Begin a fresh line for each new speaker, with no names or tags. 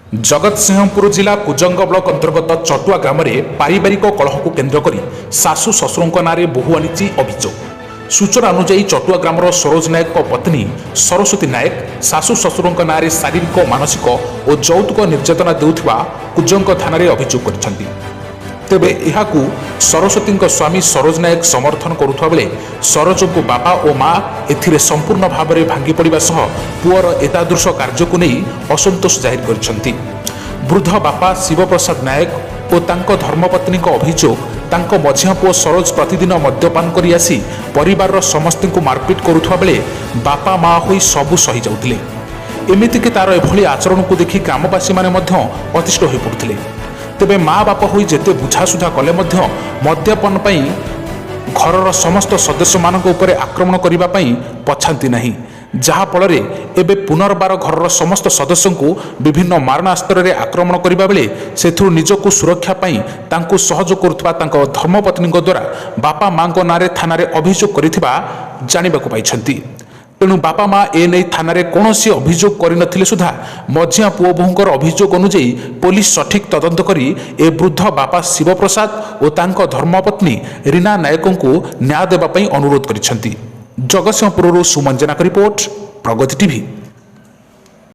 ଜଗତସିଂହପୁର ଜିଲ୍ଲା କୁଜଙ୍ଗ ବ୍ଲକ ଅନ୍ତର୍ଗତ ଚଟୁଆ ଗ୍ରାମରେ ପାରିବାରିକ କଳହକୁ କେନ୍ଦ୍ର କରି ଶାଶୁ ଶ୍ୱଶୁରଙ୍କ ନାଁରେ ବୋହୂ ଆଣିଛି ଅଭିଯୋଗ। ସୂଚନା ଅନୁଯାୟୀ, ଚଟୁଆ ଗ୍ରାମର ସରୋଜ ନାୟକଙ୍କ ପତ୍ନୀ ସରସ୍ୱତୀ ନାୟକ ଶାଶୁ ଶ୍ୱଶୁରଙ୍କ ନାଁରେ ଶାରୀରିକ, ମାନସିକ ଓ ଯୌତୁକ ନିର୍ଯାତନା ଦେଉଥିବା କୁଜଙ୍ଗ ଥାନାରେ ଅଭିଯୋଗ କରିଛନ୍ତି। ତେବେ ଏହାକୁ ସରସ୍ୱତୀଙ୍କ ସ୍ୱାମୀ ସରୋଜ ନାୟକ ସମର୍ଥନ କରୁଥିବା ବେଳେ ସରୋଜଙ୍କୁ ବାପା ଓ ମା ଏଥିରେ ସମ୍ପୂର୍ଣ୍ଣ ଭାବରେ ଭାଙ୍ଗି ପଡ଼ିବା ସହ ପୁଅର ଏତାଦୃଶ କାର୍ଯ୍ୟକୁ ନେଇ ଅସନ୍ତୋଷ ଜାହିର କରିଛନ୍ତି। ବୃଦ୍ଧ ବାପା ଶିବପ୍ରସାଦ ନାୟକ ଓ ତାଙ୍କ ଧର୍ମପତ୍ନୀଙ୍କ ଅଭିଯୋଗ, ତାଙ୍କ ମଝିଆ ପୁଅ ସରୋଜ ପ୍ରତିଦିନ ମଦ୍ୟପାନ କରି ଆସି ପରିବାରର ସମସ୍ତଙ୍କୁ ମାରପିଟ କରୁଥିବା ବେଳେ ବାପା ମା ହୋଇ ସବୁ ସହି ଯାଉଥିଲେ। ଏମିତିକି ତାର ଏଭଳି ଆଚରଣକୁ ଦେଖି ଗ୍ରାମବାସୀମାନେ ମଧ୍ୟ ଅତିଷ୍ଠ ହୋଇପଡ଼ୁଥିଲେ। ତେବେ ମା ବାପା ହୋଇ ଯେତେ ବୁଝାସୁଝା କଲେ ମଧ୍ୟ ମଦ୍ୟପାନ ପାଇଁ ଘରର ସମସ୍ତ ସଦସ୍ୟମାନଙ୍କ ଉପରେ ଆକ୍ରମଣ କରିବା ପାଇଁ ପଛାନ୍ତି ନାହିଁ, ଯାହାଫଳରେ ଏବେ ପୁନର୍ବାର ଘରର ସମସ୍ତ ସଦସ୍ୟଙ୍କୁ ବିଭିନ୍ନ ମାରଣାସ୍ତ୍ରରେ ଆକ୍ରମଣ କରିବା ବେଳେ ସେଥିରୁ ନିଜକୁ ସୁରକ୍ଷା ପାଇଁ ତାଙ୍କୁ ସହଯୋଗ କରୁଥିବା ତାଙ୍କ ଧର୍ମପତ୍ନୀଙ୍କ ଦ୍ୱାରା ବାପା ମାଙ୍କ ନାଁରେ ଥାନାରେ ଅଭିଯୋଗ କରିଥିବା ଜାଣିବାକୁ ପାଇଛନ୍ତି। ତେଣୁ ବାପା ମା ଏ ନେଇ ଥାନାରେ କୌଣସି ଅଭିଯୋଗ କରିନଥିଲେ ସୁଦ୍ଧା ମଝିଆ ପୁଅ ବୋହୂଙ୍କର ଅଭିଯୋଗ ଅନୁଯାୟୀ ପୋଲିସ ସଠିକ୍ ତଦନ୍ତ କରି ଏ ବୃଦ୍ଧ ବାପା ଶିବପ୍ରସାଦ ଓ ତାଙ୍କ ଧର୍ମପତ୍ନୀ ରୀନା ନାୟକଙ୍କୁ ନ୍ୟାୟ ଦେବା ପାଇଁ ଅନୁରୋଧ କରିଛନ୍ତି। ଜଗତସିଂହପୁରରୁ ସୁମନ ଜେନାଙ୍କ ରିପୋର୍ଟ, ପ୍ରଗତି ଟିଭି।